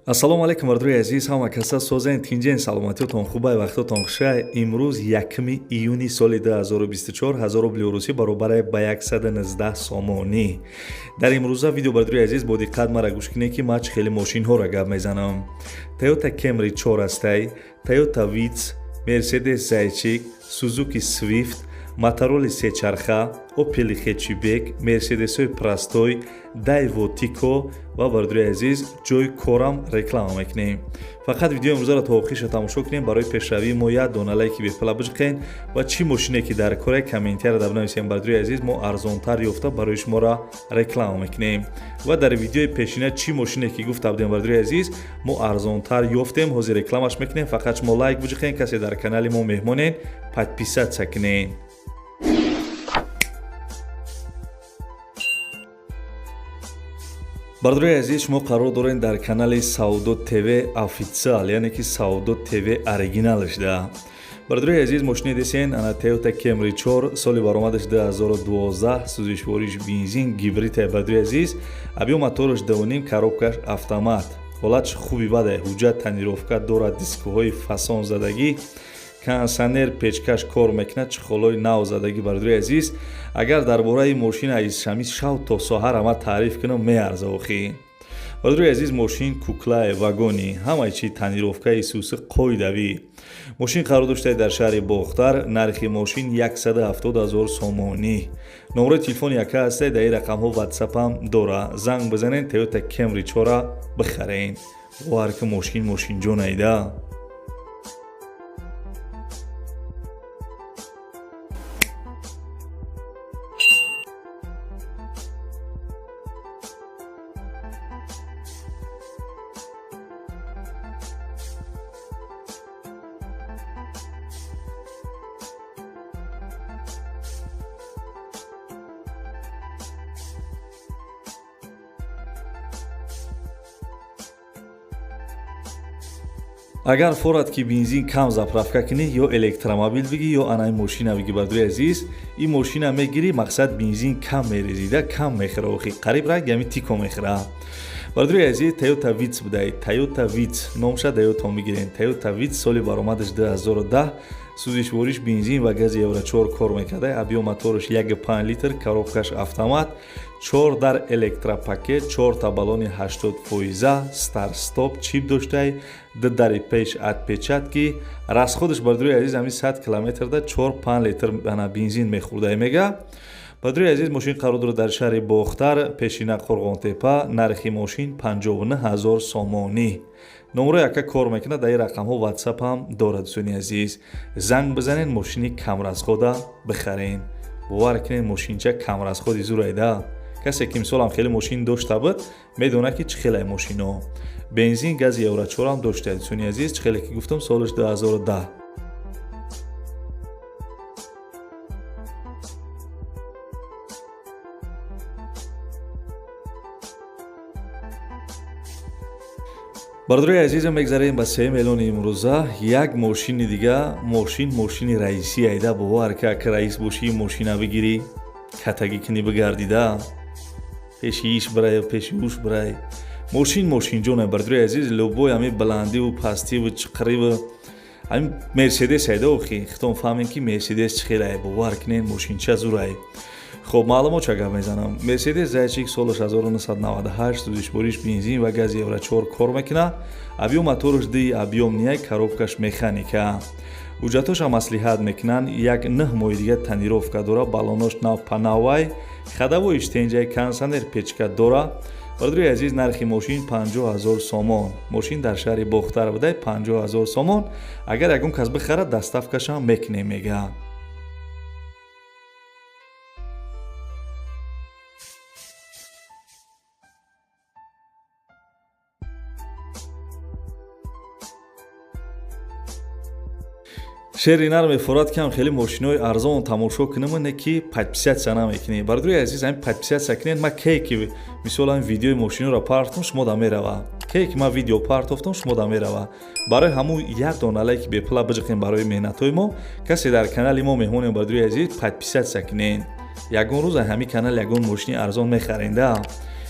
Ассалому алайкум, бардори азиз, ҳама каса созен, тинҷен, саломатиётон хубай, вақтотон хушай. Имрӯз 1 июни соли 2024, 1000 рубли русӣ баробаре ба 119 сомонӣ. Дар имрӯза видео, бардори азиз, бо диққат мара гӯш кунед, ки ман чӣ хеле мошинҳоро гап мезанам. Toyota Camry 4 астай, Toyota Vitz, Mercedes Зайчик, Suzuki Swift, Motorola сечарха, Opel Hatchback, Mercedes-ҳои простой, Daewoo Tico ва, бардори азиз, ҷои корам реклама мекунем. Фақат видеои имрӯзаро то охириша тамошо кунем. Барои пешравии мо як дона лайки бепула биҷиқен ва чӣ мошине ки дар кора, комментария бинависем. Бардори азиз, мо арзонтар ёфта барои шуморо реклама мекунем. Ва дар видеои пешина чӣ мошине ки гуфта будем, бардори азиз, мо арзонтар ёфтем, ҳозир рекламаш мекунем. Фақат шумо лайк биҷиқен. Касе дар канали мо меҳмонен, подписаться кунен. Бардори азиз, шумо қарор доред дар канали Савдо ТВ официал, яъне ки Савдо ТВ оригинал шуда. Бардори азиз, мошини десен ана Toyota Camry 4, соли баромадаш 2012, сӯзишвориш бензин, гибрид. Бардори азиз, объём мотораш 2,5, коробкаш автомат, ҳолатш хуби баде, ҳуҷҷат, тонировка дорад, дискҳои фасон задагӣ, кондиционер, печкаш кор мекунад, чехолҳои нав задагӣ. Бардори азиз, агар дар бораи мошин аз шами шав то саҳар ама таъриф кунам, меарза охӣ. Бардори азиз, мошин куклаи вагони, ҳамаи чи тонировкаи суси қоидавӣ. Мошин қарор доштае дар шаҳри Бохтар. Нархи мошин 170 ҳазор сомонӣ. Номерои телефони яка ҳастае, дар ин рақамҳо ватсапам дора, занг бизанед, Toyota Camry 4 бихарен. Бовар ки мошин мошинҷон айда. Агар форад ки бензин кам заправка кунӣ, ё электромобил бигӣ, ё анаи мошина бигӣ. Бардори азиз, ин мошина мегирӣ, мақсад бензин кам мерезида, кам мехӯра охи, қариб ранг ами Тико мехӯра. Бардори азиз, Toyota Vitz будай, Toyota Vitz номша даётон бигирен. Toyota Vitz, соли баромадаш 2010, сӯзишвориш бензин ва гази Евро 4 кор мекарда, объём мотораш 1,5 литр, коробкаш автомат, 4 дар электропакет, 4 та баллони 80 фоиза, старт-стоп, чип доштай, ду дари пеш отпечатки. Расходаш, бардори азиз, ҳамин 100 километрда 4-5 литр ана бензин мехӯрдай мега. Бардори азиз, мошин қарор дорад дар шаҳри Бохтар, пешина Қурғонтепа. Нархи мошин 59 ҳазор сомонӣ. Номеро яка кор мекунад, дар ин рақамҳо ватсап ҳам дорад. Дӯстони азиз, занг бизанед, мошини камрасхода бихарен. Бовар кунед, мошинча камрасходи зурайда. Касе ки мисолам хеле мошин дошта буд, медонад, ки чӣ хелай мошино. Бензин, гази Евро 4 ҳам дошта. Дӯстони азиз, чӣ хеле ки гуфтам, солаш 2010. Бардори азизам, мегзарем ба сеюм эълони имрӯза. Як мошини дига, мошин мошини раисӣ айда. Бовар ки ака раис бошӣ, мошина бигирӣ, катагӣ кунӣ, бигардида, пеши иш бирай, пеши уш бирай. Мошин мошинҷоне, бардори азиз, любой ҳами баландиву пастиву чиқриву ҳамин Мерседес айда охи. Хитон фаҳмем, ки Мерседес чӣ хелай. Бовар кунед, мошинча зурай. Хоб, маълумот ча гап мезанам. Мерседес Зайчик, солаш 1998, сӯзишвориш бензин ва гази Евро 4 кор мекунад, объём мотораш ди объём ния, коробкаш механика. Ҳуҷҷатҳоша маслиҳат мекунанд, як 9 моҳи дига тонировка дора, баллонош нав панавай, ходовоиш тенҷай, кондиционер, печка дора. Бардори азиз, нархи мошин 50 ҳазор сомон. Мошин дар шаҳри Бохтар будай, 50 ҳазор сомон. Агар ягон кас бихарад, доставкашам мекунем мега. Шери нар мефорад, ки ҳам хеле мошинои арзон тамошо кунам, не ки подписаться намекунӣ. Бардори азиз, ҳамин подписаться кунед. Ма кей ки мисол ҳамин видеои мошиноро партом, шумо да мерава. Кей ки ман видео партофтам, шумо да мерава. Барои ҳамун як дона лайки бепула биҷиқем барои меҳнатҳои мо. Касе дар канали мо меҳмонем, бардори азиз, подписаться кунед. Ягон рӯз ҳамин канал ягон мошини арзон мехаренда.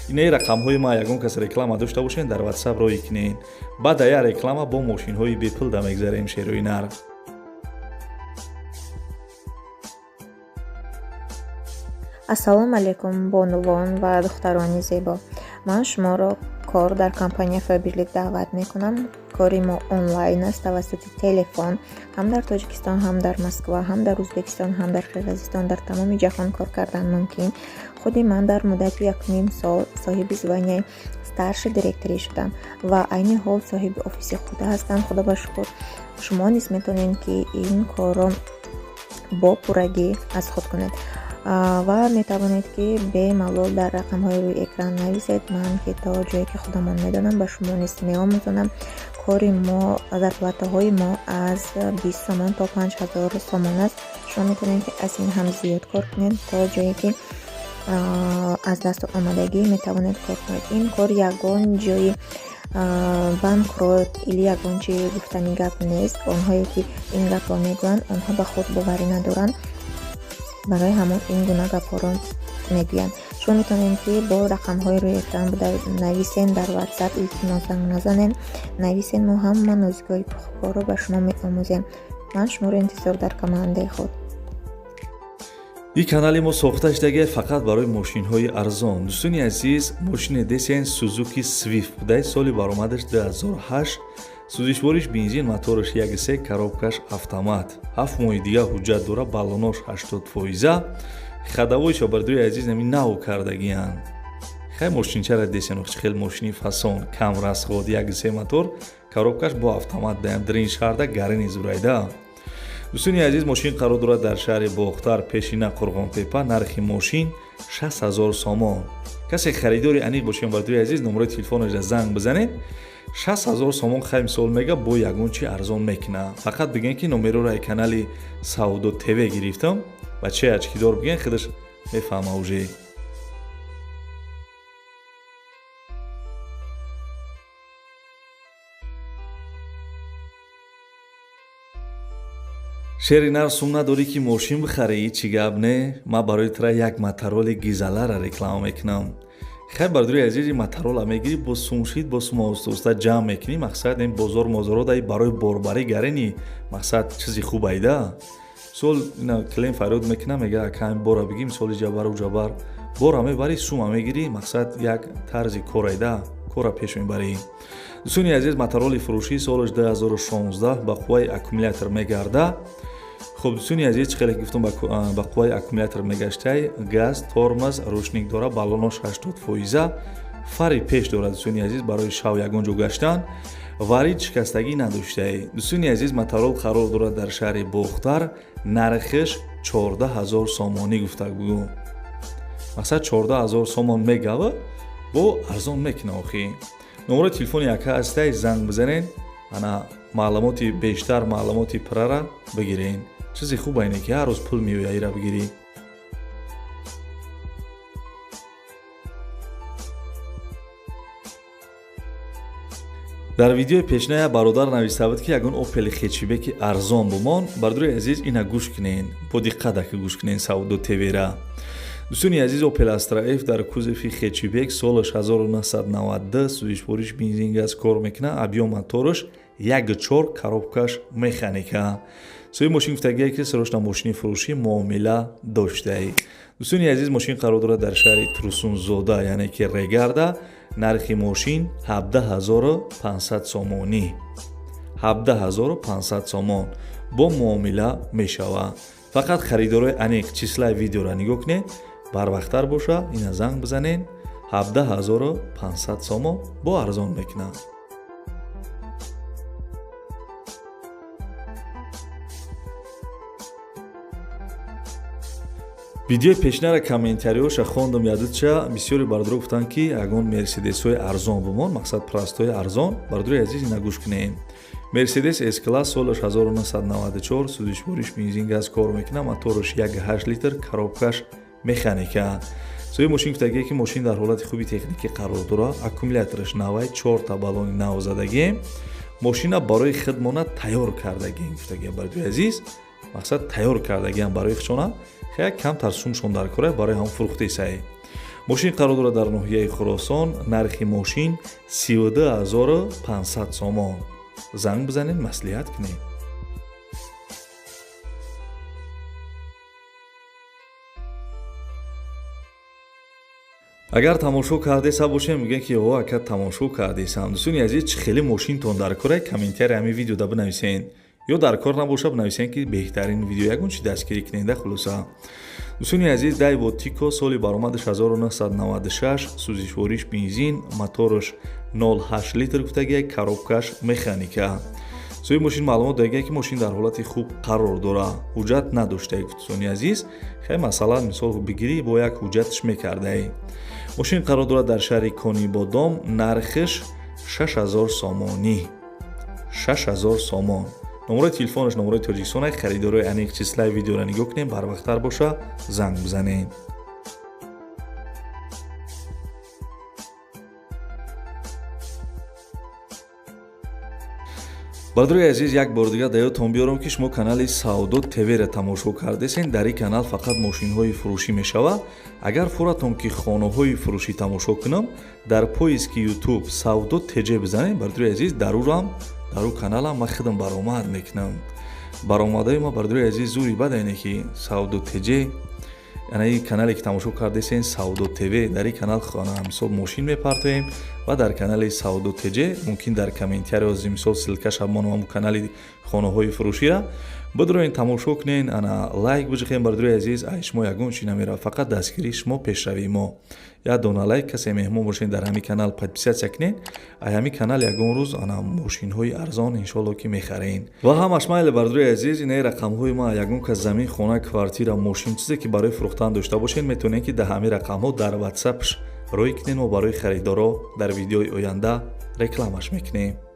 Инаи рақамҳои ма, ягон кас реклама дошта бошен, дар WhatsApp роӣ кунен. Баъд я реклама бо мошинҳои бепул да мегзарем, шерои нар. Ассалому алайкум, бонувон ва духтарони зебо! Ман шуморо кор дар компания Фаберлик даъват мекунам. Кори мо онлайн аст, тавассути телефон, ҳам дар Тоҷикистон, ҳам дар Москва, ҳам дар Ӯзбекистон, ҳам дар Қирғизистон, дар тамоми ҷаҳон кор кардан мумкин. Худи ман дар муддати 1,5 сол соҳиби званияи старший директорӣ шудам ва айни ҳол соҳиби офиси худ ҳастам, худо ба шукр. Шумо низ метавонед, ки ин корро бо пуррагӣ аз худ кунед ва метавонед, ки бемалол дар рақамҳои рӯи экран нависед. Ман ки то ҷое ки худамон медонам, ба шумо низ меомӯзонам. Кори мо, зарплатаҳои мо аз 20 сомон то 5000 сомон аст. Шумо метавонед, ки аз ин ҳам зиёд кор кунед. То ҷое ки аз дасту омодагӣ метавонед кор кунед. Ин кор ягон ҷои банкрот или ягон чи гуфтани гап нест. Онҳое ки ин гапро мегӯянд, онҳо ба худ боварӣ надоранд, барои ҳамон ин гуна гапҳоро мегӯянд. Шумо метавонед, ки бо рақамҳои рӯи экран буда нависен дар WhatsApp. Илтимос, занг назанен, нависен. Мо ҳама нозикиҳои корро ба шумо меомӯзем. Ман шуморо интизор дар командаи худ. Ин канали мо сохта шудагия фақат барои мошинҳои арзон. Дӯстони азиз, мошине десен, Сузуки Свифт будаи, соли баромадаш 2008, сӯзишвориш бензин, мотораш 1.3, коробкаш автомат, 7 моҳи дига ҳуҷҷат дора, баллонош 80%, ходовойша, бардои азиз, нами нав кардагиянд. Хай, мошинчара десен, хел мошини фасон, кам расход, 1.3 мотор, коробкаш бо автомат даям, дрин шаҳрда гарини зурайда. Дӯстони азиз, мошин қарор дорад дар шаҳри Бохтар, пешина Қурғонтепа. Нархи мошин 60 000 сомон. Касе харидори аниқ бошем, бардои азиз, номерои телефонашда занг бизанед. 60 000 сомон, хай, мисол мега, бо ягон чи арзон мекуна. Фақат бигӯен, ки номероро ай канали Савдо ТВ гирифтам, бачаи очкидор бигӯен, худаш мефаҳма уже. Шери нар, сум надорӣ, ки мошин бихарӣ? Чӣ гап не, ман барои тура як Мотороли гизалара реклама мекунам. Хай, бардори азизи, Моторола мегирӣ, бо сум шид, бо сум оҳиста оҳиста ҷамъ мекунӣ. Мақсад, ин бозор мозоро даи барои борбарӣ гарени, мақсад, чизи хуб айда. Мисол, ина клиент фарёд мекуна, мега: «Ака, ҳамин бора бигӣ». Мисоли, ҷабару ҷабар бора мебарӣ, сума мегирӣ. Мақсад, як тарзи кор айда, кора пеш мебарӣ. Дӯстони азиз, Мотороли фурӯшӣ, солаш 2016, ба қувваи аккумулятор мегарда. Хуб, дӯстони азиз, чӣ хеле гуфтам, ба қувваи аккумулятор мегаштай, газ, тормоз, ручник дора, баллонош 80%, фари пеш дорад, дӯстони азиз, барои шав ягон ҷо гаштан, варид шикастагӣ надоштаи. Дӯстони азиз, Моторол қарор дорад дар шаҳри Бохтар, нархиш 14 000 сомонӣ гуфта бугӯ. Мақсад, 14 000 сомон мегава, бо арзон мекуна охи. Номерои телефони яка ҳастай, занг бизанед, ана маълумоти бештар, маълумоти пуррара бигирен. Чизи хуб айне, ки ҳар рӯз пул меоя, ира бигирӣ. Дар видеои пешина як бародар нависта буд, ки ягон Опели хетчбеки арзон бумон. Бародари азиз, ина гӯш кунен, бо диққат ака гӯш кунен Савдо ТВра. Дӯстони азиз, Опел Астра Ф дар кузови хетчбек, солаш 1992, сӯзишвориш бензин, газ кор мекунад, объём мотораш 1.4, коробкаш механика. Соҳиби мошин гуфтагие, ки срочно мошини фурӯшӣ муомила доштаи. Дӯстони азиз, мошин қарор дорад дар шаҳри Турсунзода, яъне ки Регарда. Нархи мошин 17 500 сомонӣ, 17 500 сомон, бо муомила мешавад. Фақат харидорои аниқ числаи видеоро нигоҳ кунед, барвақттар боша, ина занг бизанед. 17 500 сомон, бо арзон мекунад. Видеои пешинара комментариҳоша хондам, ядудча бисёри бародаро гуфтанд, ки ягон мерседесҳои арзон бумон, мақсад, простои арзон. Бародарои азиз, ина гӯш кунед: Мерседес С класс, солаш 1994, сӯзишвориш бензин, газ кор мекунад, мотораш 1.8 литр, коробкаш механика. Соҳиби мошин гуфтагие, ки мошин дар ҳолати хуби техникӣ қарор дорад, аккумулятораш навай, чорта баллони нав задагием, мошина барои хидмона тайёр кардагием, гуфтагия. Бародарои азиз, мақсад, тайёр кардагиам барои худшона, хеле камтар сумшон дар кора, барои ҳам фурӯхтесай. Мошин қарор дорад дар ноҳияи Хуросон. Нархи мошин 32 500 сомон. Занг бизанед, маслиҳат кунед. Агар тамошо кардеса бошем, мегӯем ки о, ака, тамошо кардесам. Дӯстони азиз, чӣ хеле мошинтон дар кора, комментарий ҳамин видеода бинависен ё дар кор набоша, бинависен, ки беҳтарин видео, ягон чи дастгирӣ куненда. Хулоса, дӯстони азиз, Дайво Тико, соли баромадаш 1996, сӯзишвориш бензин, мотораш 08 литр гуфтагия, коробкаш механика. Соҳиби мошин маълумот додагия, ки мошин дар ҳолати хуб қарор дорад, ҳуҷҷат надоштае. Дӯстони азиз, хеле масалан, мисол бигирӣ, бо як ҳуҷҷатш мекардаӣ. Мошин қарор дорад дар шаҳри Конибодом. Нархиш 6000 сомонӣ, 6000 сомон. Номерои телефонаш номерои Тоҷикистон. Харидорои аниқ числаи видеоро нигоҳ кунем, барвақттар боша, занг бизанед. Бародарои азиз, як бор дигар да ёдтон биёрам, ки шумо канали Савдо ТВ-ро тамошо кардесен. Дар ин канал фақат мошинҳои фурӯшӣ мешавад. Агар фуратон, ки хонаҳои фурӯшӣ тамошо кунам, дар поиски Ютуб Савдо ТЖ бизанед. Бародарои азиз, дарурам, дар ӯ каналам ман худам баромад мекунам. Баромадаи ма, бародарои азиз, зури бад айне ки Савдо ТЖ, ана канале ки тамошо кардесен, Савдо ТВ, дар ин канал хона, мисол, мошин мепартоем ва дар канали Савдо ТЖ мумкин дар комментарий ози, мисол, ссылкаша монам, канали хонаҳои фурӯшира бидроен, тамошо кунен, ана лайк биҷихен. Бародарои азиз, ай шумо ягон чи намерава, фақат дастгирии шумо пешравии мо. Як дона лайк, касе меҳмон бошен, дар ҳамин канал подписаться кунен. Ай ҳамин канал ягон рӯз ана мошинҳои арзон, иншоалло, ки мехарен. Ва ҳамаш майли, бародарои азиз, инаи рақамҳои ма. Ягон кас замин, хона, квартира, мошин, чизе ки барои фурӯхтан дошта бошен, метавонед, ки дар ҳамин рақамҳо дар ватсапш рӯй кунен. Мо барои харидоро дар видеои оянда рекламаш мекунем.